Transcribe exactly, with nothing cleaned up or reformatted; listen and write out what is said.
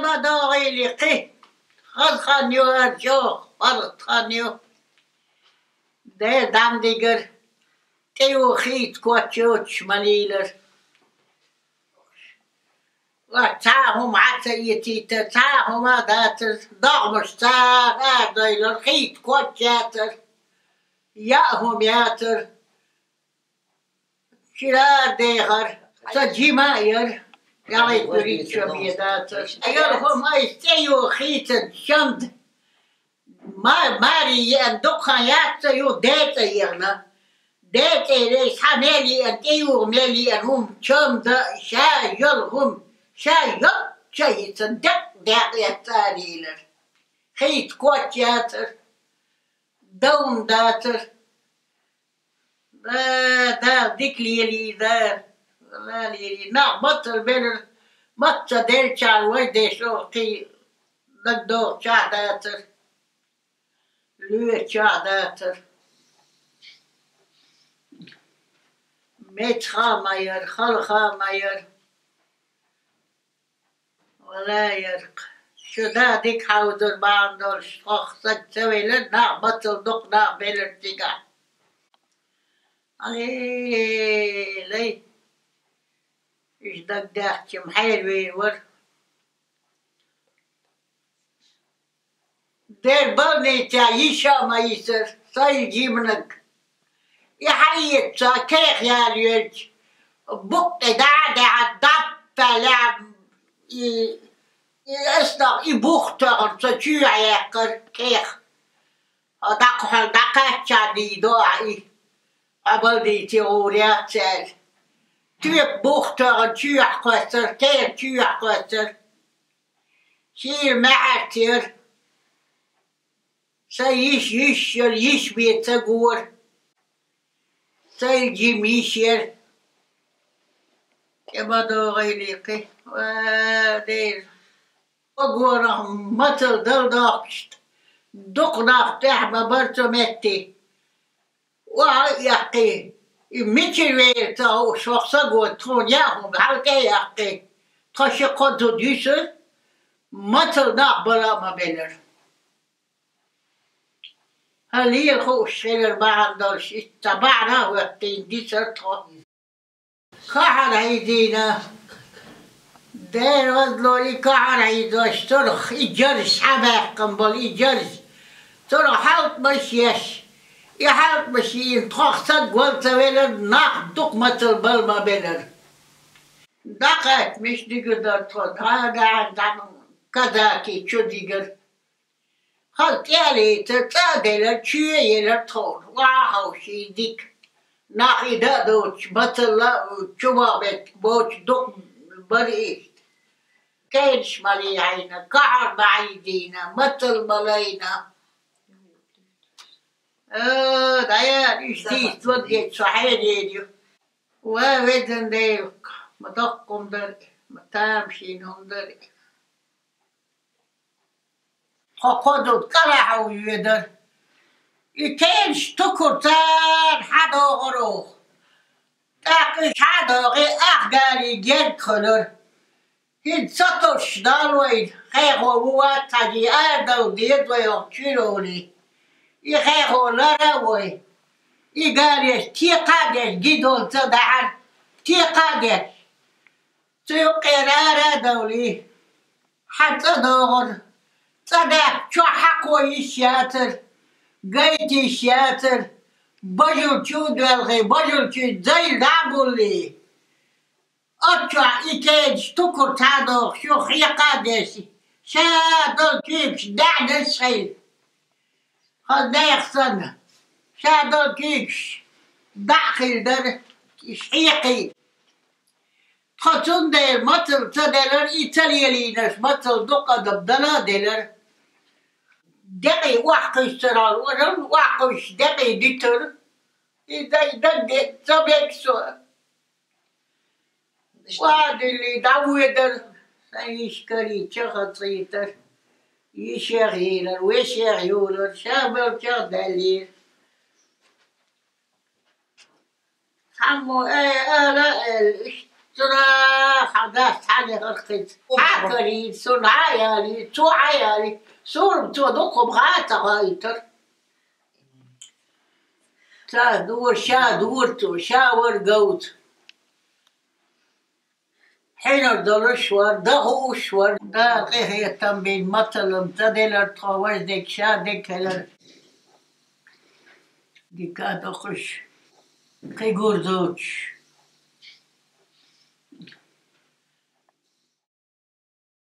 Ма догӀийли кхи. Хаза хан ю, арчох, бархӀ хан ю. Де дам дигар. ТӀеюха хийца коч йоцуш ма лийлар. Ва цхьа а хӀума Ӏа ца эцийта, цхьа а хӀума дацар, догӀмаш цара арадойлар, хийца коч яцар, яа хӀума яцар. Шира дехар, ца жима а яр, ялай куричо бе дацар. Яр хӀума айс цӀе ю хийцан шанд. Ма-, мари еан дукха яц ца ю децӀа ена. ДецӀа рейс хьа мел еан, тӀеюгӀ мел еан, хӀума чам да, ша йол хӀума, ша йол ча йицан декъ-декъ яц царилар. Хийца коч яцар, давна дацар. Да, да, дика лелий, да, да, лелий. Нах мацал белар, маца делчар вай дешо кхи дагдохча дацар. Лоьча дацар. Мецха ма яр, халха ма яр. Вала ярх. Шу да дика хьаудур бахьан долуш, тхох саг ца велар, нах бацал дукха нах белар цигахь. Алелай. Иш дагдаьхчим хьервер вар. Дер балница йиша а ма йисар, сай жиманаг. И хьаеца кех ялоьлча, букъе дӀа-дӀа даппа лаьм, и, и эснах и бух тоьхна со чуьйхьа яьккхар кех. Хьо даккха хьол дӀакхачча дийдо ахь и. Хьо балдийти гӀур яц аьлла. Тоьпа бух тоьхна чуьйхьа кхоьссар, кех чуьйхьа кхоьссар. Шийра маьхьарца яра. Сайн йиш йиш яра, йиш бен ца гора. Сайн жима йиш яра. ТӀе ма догӀийли кхи. Ва, Дела. Ва гонах мацал дала доккхуш. Дукха нах тӀехь ма бара цу метте. Ва хьал а эккхий, и мичара вер ца хууш, хӀокху саго тхуна яа хӀума хьал тӀе а яккхий, тхо ши-кхо зуда йуьсур, мацал нах бала а ма белар. ХӀан лела хууш хилар бахьана долуш, иштта бахьана а хӀоьттина дисар тхо. Кахьар хьийзийна, Дела вазло и кахьар хьийзош, цунах и жарш хьабаьккхина болу, и жарш. Цунах хьалтамаш еш, и хьалтамаш йийна тхох саг вала ца велар, нах дукха мацал бала ма белар. ДӀакхаьчча миш дигадара тхо, дӀа-дӀа, дӀа, казаки чу дигар. Хаза тӀе а лийца, цӀа а делар, чоь а елар тхуна, вахьа ховший дика. Нах и дан а доцуш, мацалла а чувахь беттиг боцуш дукха бара иштта. Кенаш ма лехьийна, кахьар ма хьийзийна, мацал ма лайна. О, дӀаяла, уьш дийца ваггеца со хьенера ю. Ва, везан Дела, ма доккха хӀума дара, ма тамашийна хӀума дара. Тхо кхо зуда кӀалахьа ву йоьдар. И кенаш тукур цара хьадогӀур оха. ТӀаккха уьш хьадогӀий, ах гарий герга хуьлура. ХӀинца сатосуш Далла вайна, хехо ву вац хьажий, арадала деза вай оха чуьра олий. И хехо лара а вай. И гареш текха а деш, гидон ца дахьара, текха а деш. Цу юккъера ара а довлий, хьан цӀа догӀура. ЦӀа даьхна чохь хьакхо йиш яцара, гайта йиш яцара, бажул чу а доьлхий, бажул чу зайла дӀа а буллий. Оццохь и кедаш тукур цхьа а дохуш, юха хьекха а деш, ша долу куьйгаш даьӀнаш а хилла. Хаза нехан санна, ша долу куьйгаш дӀа а хилла дара, иш хьекхий. Тхо цундела мацалла ца делара, и ца лелийнарш мацалла дукха адам дала а делара. Декъий охьакхуьссура, вара охьакхуьссуш декъий дитура. И дай даг де ца бегу со. Ва дилли дӀавоьдара, сайн йиш карийча хазахийтара. Йишех йийрара, вешех юлара, ша белчех даьллера. Цхьаммо, э, ала а аьлла, иштта цура хьан Цхьа лехар кхиц. Хьакари, сун хьаяли, цу хьаяли, сур цу дукху бгӀа ца гӀайтар. Ца дур, ша дур цу, ша вар гавц. Хьинар долуш вар, дагӀуш вар, Дала къинхетам бин, мацалла ца делар тхо, важа дег, ша дег хилар. Дика а дохуш, кхин гур доцуш.